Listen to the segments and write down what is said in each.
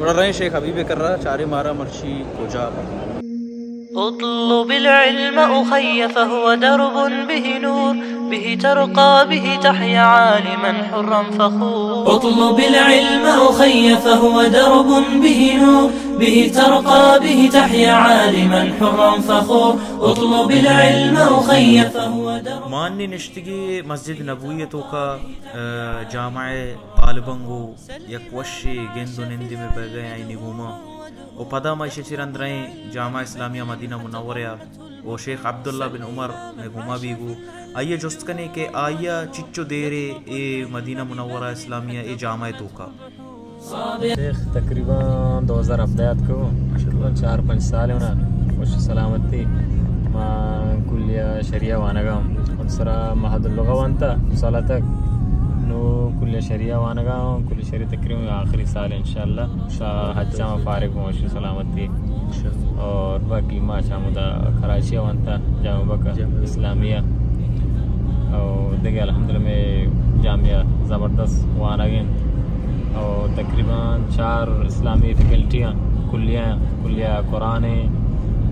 گڑا رئیں شیخ حبیب ءِ کرا، چاریں مارا مرچی کجا۔ اطلب العلم أخي فهو درب به نور، به ترقى به تحيا عالما حرا فخور. اطلب العلم أخي فهو درب به نور، به ترقى به تحيا عالما حرا فخور. اطلب العلم أخي فهو درب. ما انی نشتگیں مسجد نبوی ءِ توکا، آ، جامع ءِ طالباں گوں یک وشیں گند ءُ نندے مئے بیگا آئینی گوما۔ ءُ پدا ما ایشی چہ رند رئیں جامعہ اسلامیہ مدینہ منورہ ءَ ءُ شیخ عبداللہ بن عمر مئے گوما بیگ ءُ آئی ءَ جست کنیں کہ آئی ءَ چچو دیرے اے مدینہ منورہ اسلامیہ اے جامعہ ءِ توکا۔ شیخ تقریباً دو ہزار ہبدہ ءَ اتکگ، ماشاءاللہ۔ چار پنچ سال ہونا، وش سلامتی۔ ما کلیہ شریعہ وانگا ہوں۔ خود سرا معہد اللغہ وانتا، دو سال تک۔ نو کلیہ شریعہ وانگا ہوں، کلیہ شریعہ تقریباً آخری سال انشاءاللہ۔ شا حج ءَ ما فارغ بوں، وش سلامتی۔ اور باقی ما چہ ہمودا کراچی ءَ وانتا، جامعہ بک اسلامیہ۔ اور دگہ الحمدللہ مئے جامعہ زبردست وانگ انت۔ اور تقریباً چار اسلامی فیکلٹی ہیں، کلیہ ہیں، کلیہ قرآن ہیں،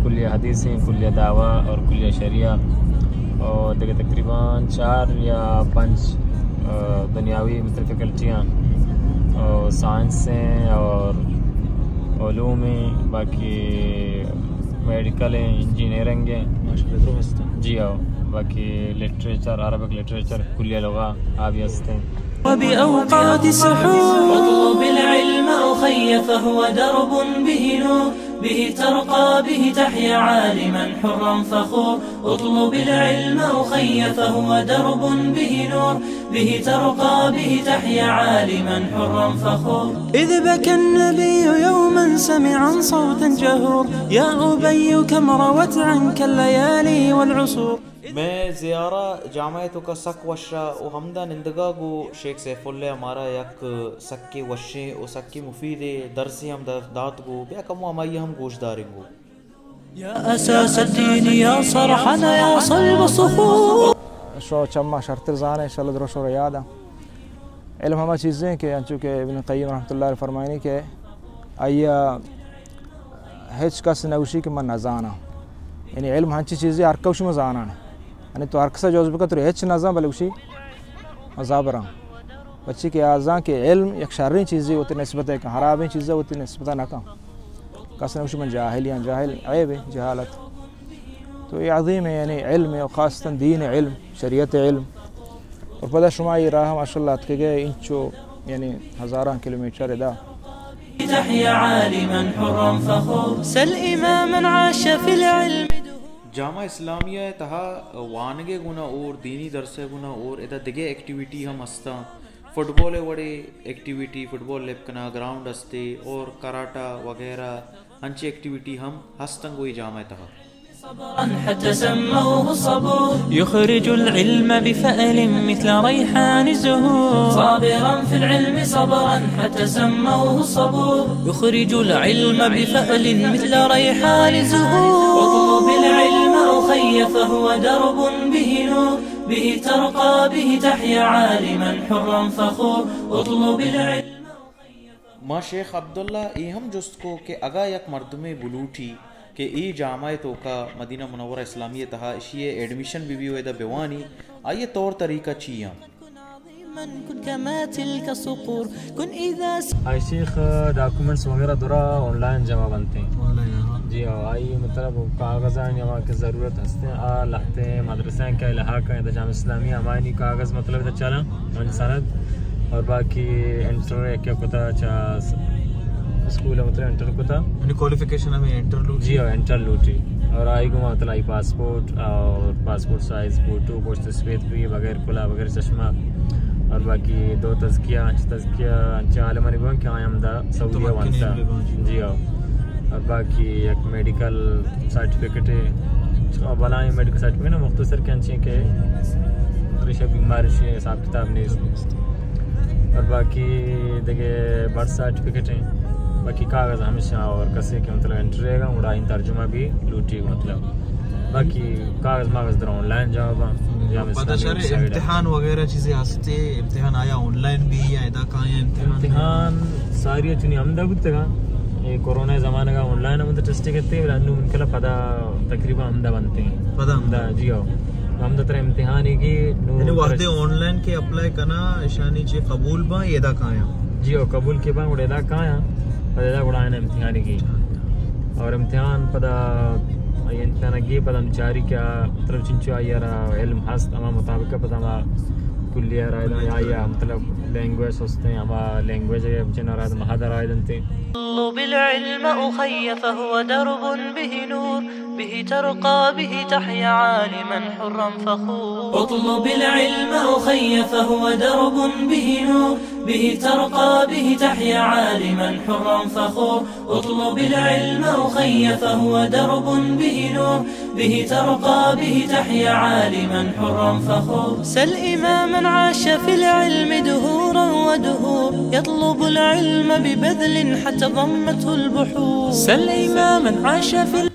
کلیہ حدیث ہیں، کلیہ دعویٰ اور کلیہ شریعہ۔ اور دگہ تقریباً چار یا پنچ، آ، دنیاوی مطلب فیکلٹی ہیں، اور سائنس ہیں، اور علوم ہیں، باقی میڈیکل ہیں، انجینئرنگ ہیں۔ ماشاءاللہ، درست ہیں۔ جی ہاں، باقی لٹریچر، عربک لٹریچر، کلیہ لغہ، آ بھی ہست ہیں۔ وبأوقات سحور. اطلب العلم أخي فهو درب به نور، به ترقى به تحيا عالما حرا فخور. اطلب العلم أخي فهو درب به نور، به ترقى به تحيا عالما حرا فخور. إذ بكى النبي يوما سمعا صوتا جهور، يا أبي كم روت عنك الليالي والعصور. مئے زیارہ جامعہ ءِ توکا سک وش ءَ ءُ ہمدا نندگا گوں شیخ سیف اللہ ءَ مارا یک سکیں وشیں ءُ سکیں مفیدیں درسے ہم دا-، دات گوں۔ بیا کمو ہمائی ءَ ہم گوش داریں گوں۔ يا أساس الدين يا صرحنا يا صلب الصخور. شو چما شرتر زانے، انشاءاللہ درو شو یاد۔ علم ہما چیزیں کہ انچو کہ ابن قیم رحمۃ اللہ علیہ فرمائنی کہ آئی ءَ ہچ کس نہ گوشی کہ من نزاناں۔ یعنی علم ہنچی چیزے ہر کس گوشی من زاناں۔ یعنی تو ہر کسا جوز بکن تو ہچ نزان بلے گوشی من زبراں۔ پچی کہ آ زان کہ علم یک شریں چیزے وتی نسبت ءَ کن، ہرابیں چیزے وتی نسبت ءَ نہ کن۔ کس نہ گوشی من جاہلی آں، جاہل عیبے، جہالت۔ تو اے عظیم ہے، یعنی علم ہے، خاصتاً دین علم، شریعت علم۔ اور پدا شما اے راہ ماشاءاللہ اتکگے انچو، یعنی ہزاراں کلومیٹر ادا۔ تحيا عالما حرا فخور. سل إماما عاش في العلم. جامعہ اسلامیہ ءِ تہا وانگ ءِ گونا اور دینی درس ءِ گونا اور ادا دگہ ایکٹیویٹی ہم ہستاں۔ فٹبال ءِ وڑے ایکٹیویٹی، فٹبال لپ کنا گراؤنڈ ہستے اور کراٹا وغیرہ انچیں ایکٹیویٹی ہم ہستاں گوں اے جامعہ ءِ تہا۔ صبرا حتى سموه الصبور. يخرج العلم بفأل مثل ريحان الزهور. صابرا في العلم صبرا حتى سموه الصبور. يخرج العلم بفأل مثل ريحان الزهور. اطلب العلم أخي فهو درب به نور، به ترقى به تحيا عالما حرا فخور. اطلب العلم. ما شیخ عبداللہ اے ہم جست کو کہ اگاں یک مردمے بلوٹی کہ اے جامعہ ءِ توکا مدینہ منورہ اسلامیہ ءِ تہا اشی ءِ ایڈمیشن بہ بی ءُ ادا بوانی، آئی ءِ طور طریقہ چی آں؟ آئی شیخ ڈاکومنٹس وغیرہ درا آن لائن جمع بنتے ہیں۔ آن لائن، ہاں۔ جی ہاں، آئی مطلب کاغذ آں ہما کہ ضرورت ہستے ہیں، آ لہتے مدرسہ ہیں کہ لہا کا ہے، جامعہ اسلامیہ ہماری کاغذ مطلب ادا چلا۔ آنی سند اور باقی انٹر یک کتا چا س-، اسکول مطلب انٹر کتا۔ یعنی کوالیفیکیشن ہمیں انٹر لوٹی؟ جی ہاں، انٹر لوٹی۔ اور آئی گو مطلب آئی پاسپورٹ اور پاسپورٹ سائز فوٹو، پشت سفید بھی بغیر کلا، بغیر چشمہ اور باقی دو تزکیہ، انچ تزکیہ، انچ عالمانی بوان کہ آئی ہم دا سعودیہ وانتا۔ جی ہاں۔ اور باقی یک میڈیکل سرٹیفکیٹ ہے۔ چو بلائیں میڈیکل سرٹیفکیٹ نا مختصر کہ انچیں کہ ریشہ بیمار شے حساب کتاب نیست۔ اور باقی دیگه برتھ سرٹیفکیٹ ہیں۔ باقی کاغذ ہمیشہ اور کسے کہ مطلب انٹری گا، گڑا این ترجمہ بھی لوٹی مطلب۔ باقی کاغذ ماغذ در آن لائن جواب ہاں، یا پتہ مثلاً شر سائیڈ امتحان وغیرہ چیزیں ہستے، امتحان آیا آن لائن بھی یا ادا کایا امتحان؟ امتحان ساری چنی ہمدا بوتگا، اے کورونا زمانہ کا آن لائن ہم ٹیسٹ کرتے، بلے انو من کلا پدا تقریباً ہمدا بنتے ہیں۔ پدا ہمدا؟ جی ہاں، ہمدا تر امتحان ہی کی نو یعنی وقت تر آن لائن کے اپلائی کنا، اشانی چے قبول با ادا کایا؟ جی ہاں، قبول کے با گڑا ادا کایا، پدا ادا گڑا آئین امتحان ہی کی۔ اور امتحان پدا، آئی امتحان گی پدا ہم چاری کیا، مطلب چنچو آئی را علم ہست، ہما مطابق پدا ہما کلی را آئی یا، یا مطلب لینگویج ہستے، ہما لینگویج جن را مہد را آئی دنتے۔ اطلب العلم أخي فهو درب به نور، به ترقى به تحيا عالما حرا فخور. اطلب العلم أخي فهو درب به نور، به ترقى به تحيا عالما حرا فخور. اطلب العلم أخي فهو درب به نور، به ترقى به تحيا عالما حرا فخور. سل إماما عاش في العلم دهورا ودهور، يطلب العلم ببذل حتى ضمته البحور. سل إماما عاش في ال-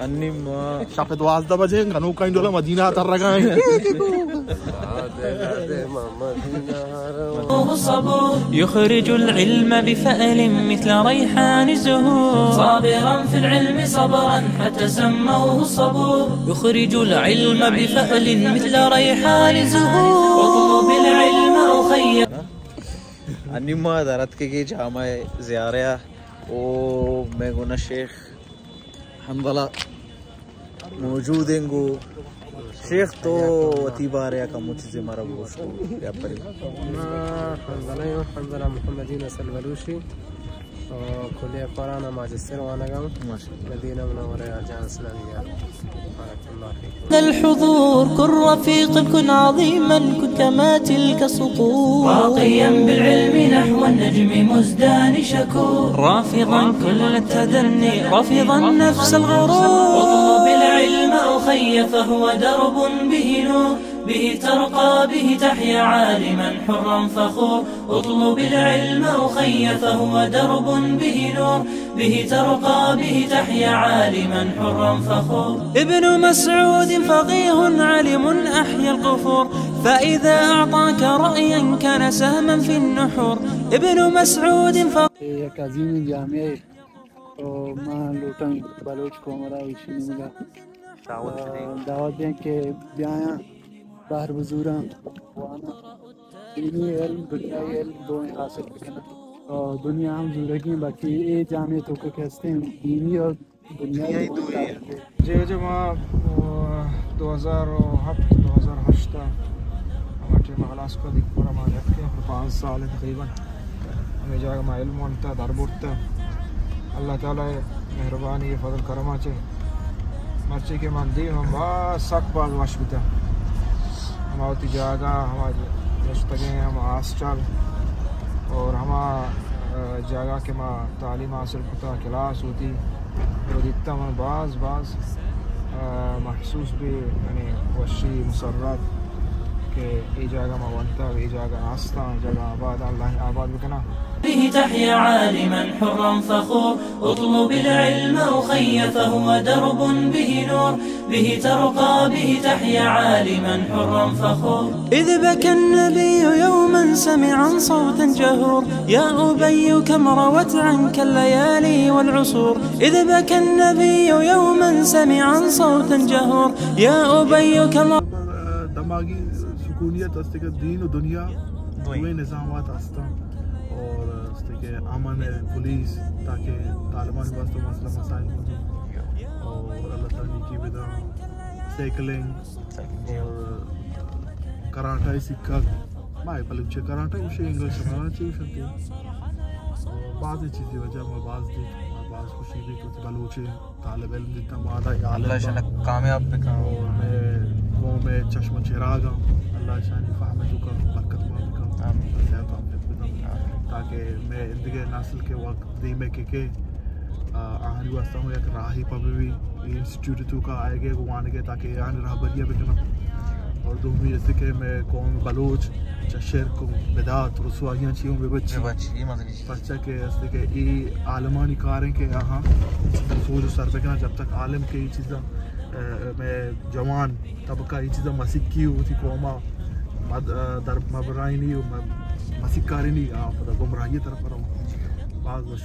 انی ما شپ دوازدہ بجے گنوکاں ڈولا مدینہ ترگا ہیں۔ يخرج العلم بفأل مثل ريحان الزهور، صابرا في العلم صبرا حتى سموه الصبور. يخرج العلم بفأل مثل ريحان الزهور. اطلب العلم أخي. انی ما در اتکگیں جامع زیارہ و مئے گونا شیخ حنظلہ موجود ایں۔ گو شیخ، تو وتی بارے ءَ کمو چیزے مارا گوش کو یا پری۔ ما حنظلہ ایں، حنظلہ محمدی نسل بلوچی، اور کلیہ قرآن ءَ ماجستر وانگا اوں۔ ماشاءاللہ۔ مدینہ منورہ الجامعہ اسلامیہ۔ بارک اللہ فیک۔ الحضور، كن رفيقا، كن عظيما، كن كما تلك صقور. راقيا بالعلم نحو النجم مزدان شكور. رافضا كل التدني، رافضا نفس الغرور. اطلب العلم أخي فهو درب به نور، به ترقى به تحيا عالما حرا فخور. اطلب العلم أخي فهو درب به نور، به ترقى به تحيا عالما حرا فخور. ابن مسعود فقيه عالم أحيا القفور، فإذا أعطاك رأيا كان سهما في النحور. ابن مسعود ف- اے یک عظیمیں جامعہ اے، تو ما لوٹاں بلوچ قوم را ایشی نیمگا دعوت دیں۔ دعوت دیں کہ بیایاں، بہر بزوراں، واناں۔ دینی علم، دنیائی علم دوئیں حاصل بکناں۔ اور دنیا ہم زورگی، باقی اے جامعہ توکا کہ ہستیں، دینی اور دنیائی دنیائی دوئیں۔ جی، جی، ما، آ، دو ہزار و ہفت، دو ہزار ہشت ہما ٹائم ہلاس کو دیکھ پر ہما رکھتے ہیں، پانچ سال تقریباً۔ ہمیں جاگہ ما علم وانتا، در برتا۔ اللہ تعالی مہربانی، فضل کرما چے۔ مرچی کہ من دیم ہم باز سک باز وش بیتا۔ ہما وتی جاگہ، ہما نشتگیں، ہما ہاسٹل اور ہما، آ، جاگہ کہ ما تعلیم حاصل کتا، کلاس ہوتی، تو دیتا من باز باز، آ، محسوس بی، یعنی وشی مسرت کہ اے جاگہ ما ونتا، اے جاگہ ہستاں، اے جاگہ آباد، اللہ آباد بکنا۔ به تحيا عالما حرا فخور، اطلب العلم أخي فهو درب به نور، به ترقى به تحيا عالما حرا فخور. إذ بكى النبي يوما سمعا صوتا جهور، يا أبي كم روت عنك الليالي والعصور. إذ بكى النبي يوما سمعا صوتا جهور، يا أبي كم دماغی سکونیت است کہ دین و دنیا دوئیں۔ دوئیں نظامات ہستاں اور است کہ امن ہے، پولیس، تاکہ طالبان واسطے مسئلہ مسائل ہو اور اللہ تعالی نیکی بدا، سائیکلنگ سائیکلنگ، جی۔ اور کراٹائی سکھگ، ما بلوچی کراٹائی گوشے، انگلش مارا چی گوشنتے۔ اور بعض چیزی وجہ ما باز دی، ما باز خوشی بی کہ بلوچی طالب علم دیتا، مادا یا اللہ شان کامیاب بکن۔ اور میں قوم چشم چراغ ہم، اللہ شانی فہم تو کا برکت ما بکن۔ آمین۔ صحت عافیت بدن۔ آمین۔ تاکہ میں اندگہ نسل کے وقت دیمے کے کے، آ، آہانی واسطہ ہوں یک راہی پا بھی، انسٹیٹیوٹ تو کا آئے گئے وانگے تاکہ آہانی رہبری بکنن۔ اور دومی است کہ مئے قوم بلوچ چہ شرک و بدعت، رسوائیاں چیوں بہ بچی۔ بہ بچی، اے مزنی چیز۔ پرچا کہ است کہ اے عالمانی کار ایں کہ آہاں سوچ و سر بکناں، جب تک عالم کہ اے چیزاں، اے، مئے جوان طبقہ اے چیزاں مسیت کی وتی قوما مد-، اے، در مبرائینی و م-، مسیت کارینی، آ پدا گمراہی طرف رو۔ باز وش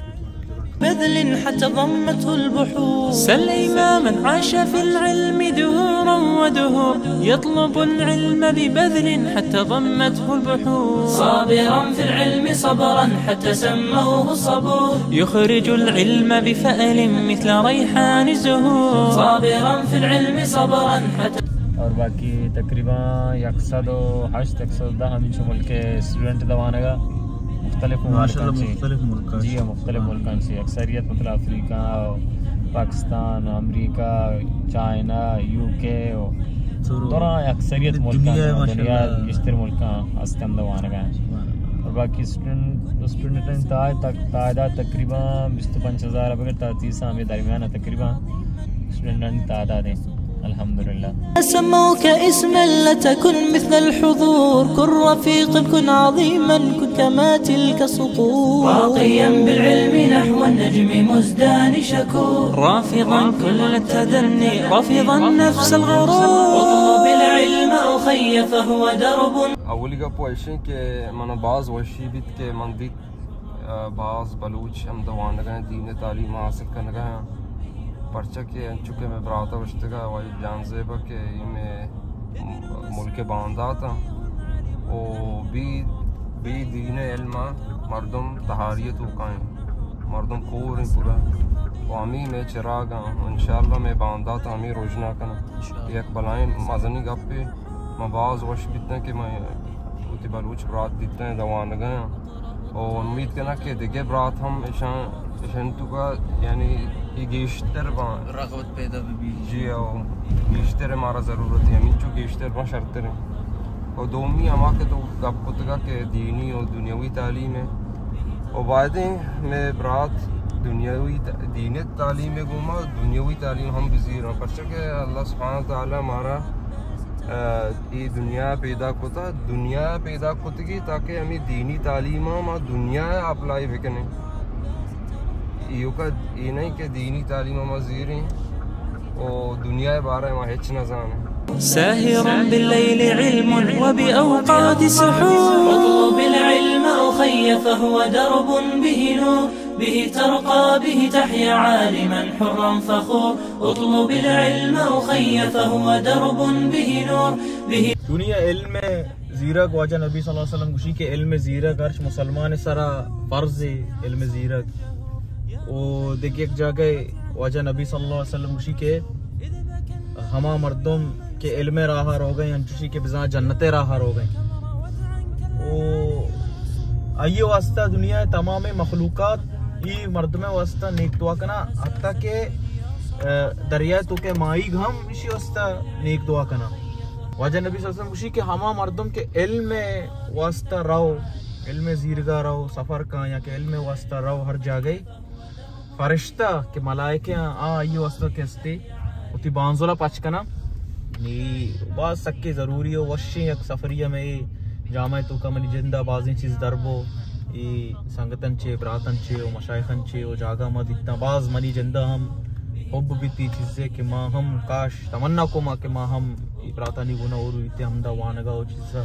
بذل حتى ضمته البحور. سل إماما عاش في العلم دهورا ودهور، يطلب العلم ببذل حتى ضمته البحور. صابرا في العلم صبرا حتى سموه الصبور. يخرج العلم بفأل مثل ريحان الزهور. صابرا في العلم صبرا حتى اور باقی تقریباً یک سد و ہشت، یک سد و دہ ہمینچو ملک اسٹوڈنٹ دوانگا مختلف ممالکاں چی۔ مختلف ملکاں جی، چی۔ مختلف ملکاں چی۔ اکثریت مطلب افریقہ، پاکستان، امریکہ، چائنا، یو کے و دراں اکثریت ملکاں، دنیا گیشتر ملکاں است ہم دوانگا۔ اور باقی اسٹوڈنٹ، اسٹوڈنٹانی تعداد تقریباً بیست و پنچ ہزار بگر تا تیس ہمے درمیان تقریباً اسٹوڈنٹانی تعداد ایں۔ الحمدللہ۔ سموك اسما لتكن مثل الحضور، كن رفيقا كن عظيما كن كما تلك صقور. راقيا بالعلم نحو النجم مزدان شكور. رافضا كل التدني رافضا نفس الغرور. اطلب العلم أخي فهو درب. اولی گپ ایشیں کہ من باز وشی بیت کہ من دیت باز بلوچ ہم دوانگا ایں، دین تعلیم حاصل کنگا ایں۔ پرچا کہ انچو کہ مئے برات ءَ گوشتگا و جان زیبا کہ اے مئے ملک باندات ایں و بی، بی دین علم مردم تہاری توکا ایں، مردم کور ایں پورا و ہمے مئے چراگ ایں۔ انشاءاللہ مئے باندات ہمے روشنا کناں۔ یک بلائیں مزنی گپے۔ من باز وش بیتاں کہ من وتی بلوچ برات دیتاں دوانگا ایں۔ و امید کناں کہ دگہ برات ہم اشاں، اشانی توکا یعنی اے گیشتر باں۔ رغبت پیدا بہ بیت۔ جی، او گیشتر مارا ضرورت ایں، ہمینچو گیشتر باں شرتر ایں۔ و دومی ہما کہ تو گپ کتگا کہ دینی و دنیاوی تعلیم ایں۔ و بایدیں مئے برات دنیاوی ت-، دینی تعلیم گوما دنیاوی تعلیم ہم بزیراں، پرچا کہ اللہ سبحانہ و تعالی مارا اے دنیا پیدا کتا، دنیا پیدا کتگی تاکہ ہمے دینی تعلیم ما دنیا اپلائی بکنیں۔ ایوکا اے نہیں کہ دینی تعلیم ما زیریں و دنیا بارے ما ہچ نہ زانیں۔ ساهرا بالليل علم وبأوقات سحور. اطلب العلم أخي فهو درب به نور، به ترقى به تحيا عالما حرا فخور. اطلب العلم أخي فهو درب به نور، به۔ چونی علم زیرگ، واجہ نبی صلی اللہ علیہ وسلم گوشی کہ علم زیرگ ہرچ مسلمان سرا فرض ایں، علم زیرگ۔ و دگہ یک جاگہ واجہ نبی صلی اللہ علیہ وسلم گوشی کہ ہما مردم کہ علم راہ روگئیں، انچوشی کہ بزاں جنت راہ روگئیں۔ و آئی واسطہ دنیا تمام مخلوقات ای مردم واسطہ نیک دعا کنا، حتی کہ، اه، دریائے توکے ماہیگ ہم اشی واسطہ نیک دعا کنا۔ واجہ نبی صلی اللہ علیہ وسلم گوشی کہ ہما مردم کہ علم واسطہ رو، علم زیرگا رو، سفر کاں یا کہ علم واسطہ رو ہر جاگہ، فرشتہ کہ ملائکہ آں، آ آئی واسطہ کہ استے وتی بانزلا پچ کناں۔ نی باز سکے ضروری و وشیں یک سفری ہمے جامعہ توکا منی جندا بازیں چیز دربو، ای سنگتن چے، براتن چے و مشایخن چے و جاگہ ما دیتاں، باز منی جندا ہم حب بیت ای چیزے کہ ما ہم کاش تمنا کو ما کہ ما ہم ای براتانی گونا اور بیتے ہمدا وانگا و چیزا۔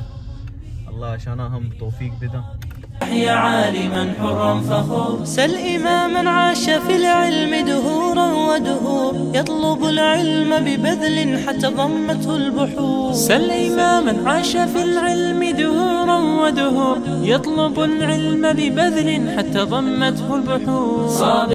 اللہ اشانا ہم توفیق بداں۔ يحيا عالما حرا فخور. سل إماما عاش في العلم دهورا ودهور، يطلب العلم ببذل حتى ضمته البحور. سل إماما عاش في العلم دهورا ودهور، يطلب العلم ببذل حتى ضمته البحور.